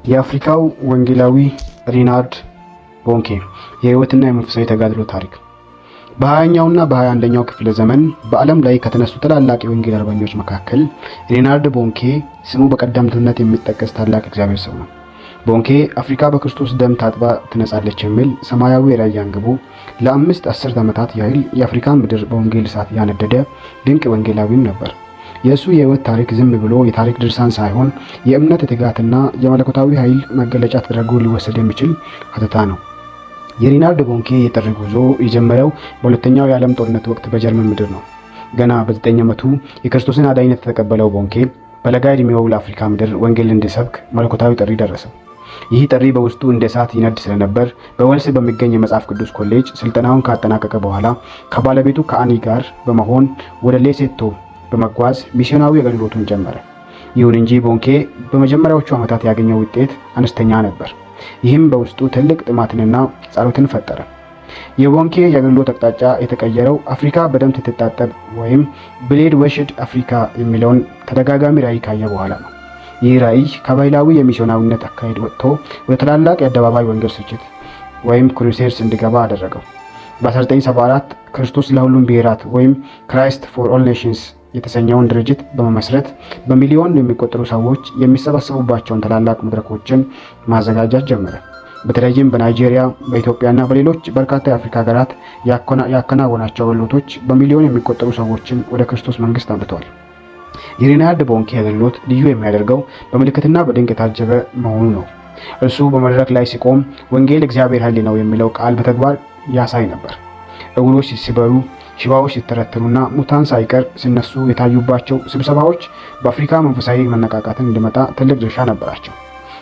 የአፍሪካው ወንጌላዊ ሬናርድ ቦንኬ የሕይወትና የመንፈሳዊ ተጋድሎ ታሪክ። በ20ኛውና በ21ኛው ክፍለ ዘመን በዓለም ላይ ከተነሱ ታላላቅ የወንጌል አርበኞች መካከል ሬናርድ ቦንኬ ስሙ በቀደምትነት የሚጠቀስ ታላቅ እግዚአብሔር ሰው ነው። ቦንኬ አፍሪካ በክርስቶስ ደም ታጥባ ትነጻለች የሚል ሰማያዊ ራዕይ አንግቦ ለ5 አስርት ዓመታት ያህል የአፍሪካን ምድር በወንጌል እሳት ያነደደ ድንቅ ወንጌላዊም ነበር። የእሱ የሕይወት ታሪክ ዝም ብሎ የታሪክ ድርሳን ሳይሆን የእምነት፣ የትጋትና የመለኮታዊ ኃይል መገለጫ ተደርጎ ሊወሰድ የሚችል ሀተታ ነው። የሬናርድ ቦንኬ የጥሪ ጉዞ የጀመረው በሁለተኛው የዓለም ጦርነት ወቅት በጀርመን ምድር ነው። ገና በ9 ዓመቱ የክርስቶስን አዳኝነት የተቀበለው ቦንኬ በለጋ ዕድሜው ለአፍሪካ ምድር ወንጌል እንዲሰብክ መለኮታዊ ጥሪ ደረሰው። ይህ ጥሪ በውስጡ እንደ እሳት ይነድ ስለነበር በዌልስ በሚገኝ የመጽሐፍ ቅዱስ ኮሌጅ ስልጠናውን ካጠናቀቀ በኋላ ከባለቤቱ ከአኒ ጋር በመሆን ወደ ሌሴቶ በመጓዝ ሚስዮናዊ አገልግሎቱን ጀመረ። ይሁን እንጂ ቦንኬ በመጀመሪያዎቹ ዓመታት ያገኘው ውጤት አነስተኛ ነበር። ይህም በውስጡ ትልቅ ጥማትንና ጸሎትን ፈጠረ። የቦንኬ የአገልግሎት አቅጣጫ የተቀየረው አፍሪካ በደም ስትታጠብ ወይም Blood Washed Africa የሚለውን ተደጋጋሚ ራዕይ ካየ በኋላ ነው። ይህ ራዕይ ከባህላዊ የሚስዮናዊነት አካሄድ ወጥቶ ወደ ታላላቅ የአደባባይ ወንጌል ስርጭት ወይም crusades እንዲገባ አደረገው። በ1974 ክርስቶስ ለሁሉም ብሔራት ወይም Christ for All Nations የተሰኘውን ድርጅት በመመስረት በሚሊዮን የሚቆጠሩ ሰዎች የሚሰበሰቡባቸውን ታላላቅ መድረኮችን ማዘጋጀት ጀመረ። በተለይም በናይጄሪያ፣ በኢትዮጵያና በሌሎች በርካታ የአፍሪካ ሀገራት ያከናወናቸው አገልግሎቶች በሚሊዮን የሚቆጠሩ ሰዎችን ወደ ክርስቶስ መንግስት አምጥተዋል። የሬናርድ ቦንኬ አገልግሎት ልዩ የሚያደርገው በምልክትና በድንቅ የታጀበ መሆኑ ነው። እርሱ በመድረክ ላይ ሲቆም ወንጌል እግዚአብሔር ኃይል ነው የሚለው ቃል በተግባር ያሳይ ነበር። ዕውሮች ሲበሩ፣ ሽባዎች ሲተረተሩና ሙታን ሳይቀር ሲነሱ የታዩባቸው ስብሰባዎች በአፍሪካ መንፈሳዊ መነቃቃትን እንዲመጣ ትልቅ ድርሻ ነበራቸው።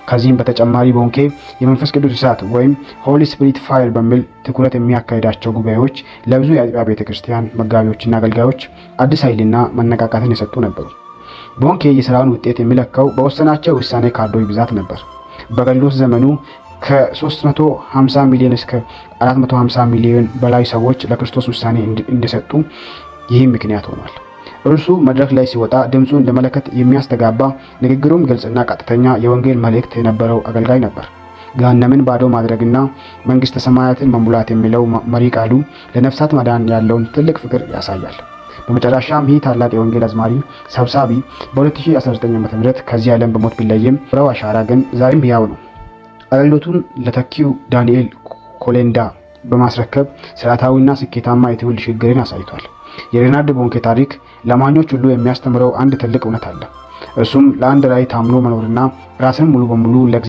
ከዚህም በተጨማሪ ቦንኬ የመንፈስ ቅዱስ እሳት ወይም Holy Spirit Fire በሚል ትኩረት የሚያካሂዳቸው ጉባኤዎች ለብዙ የአጥቢያ ቤተ ክርስቲያን መጋቢዎችና አገልጋዮች አዲስ ኃይልና መነቃቃትን የሰጡ ነበሩ። ቦንኬ የስራውን ውጤት የሚለካው በወሰናቸው ውሳኔ ካርዶች ብዛት ነበር። በአገልግሎት ዘመኑ ከ350 ሚሊዮን እስከ 450 ሚሊዮን በላይ ሰዎች ለክርስቶስ ውሳኔ እንዲሰጡ ይህም ምክንያት ሆኗል። እርሱ መድረክ ላይ ሲወጣ ድምፁ እንደ መለከት የሚያስተጋባ፣ ንግግሩም ግልጽና ቀጥተኛ የወንጌል መልእክት የነበረው አገልጋይ ነበር። ገሃነምን ባዶ ማድረግና መንግስተ ሰማያትን መሙላት የሚለው መሪ ቃሉ ለነፍሳት መዳን ያለውን ትልቅ ፍቅር ያሳያል። በመጨረሻም ይህ ታላቅ የወንጌል አዝማሪ ሰብሳቢ በ2019 ዓ.ም ከዚህ ዓለም በሞት ቢለይም ረው አሻራ ግን ዛሬም ሕያው ነው። አገልግሎቱን ለተኪው ዳንኤል ኮሌንዳ በማስረከብ ስርዓታዊና ስኬታማ የትውልድ ሽግግርን አሳይቷል። የሬናርድ ቦንኬ ታሪክ ለአማኞች ሁሉ የሚያስተምረው አንድ ትልቅ እውነት አለ። እርሱም ለአንድ ራዕይ ታምኖ መኖርና ራስን ሙሉ በሙሉ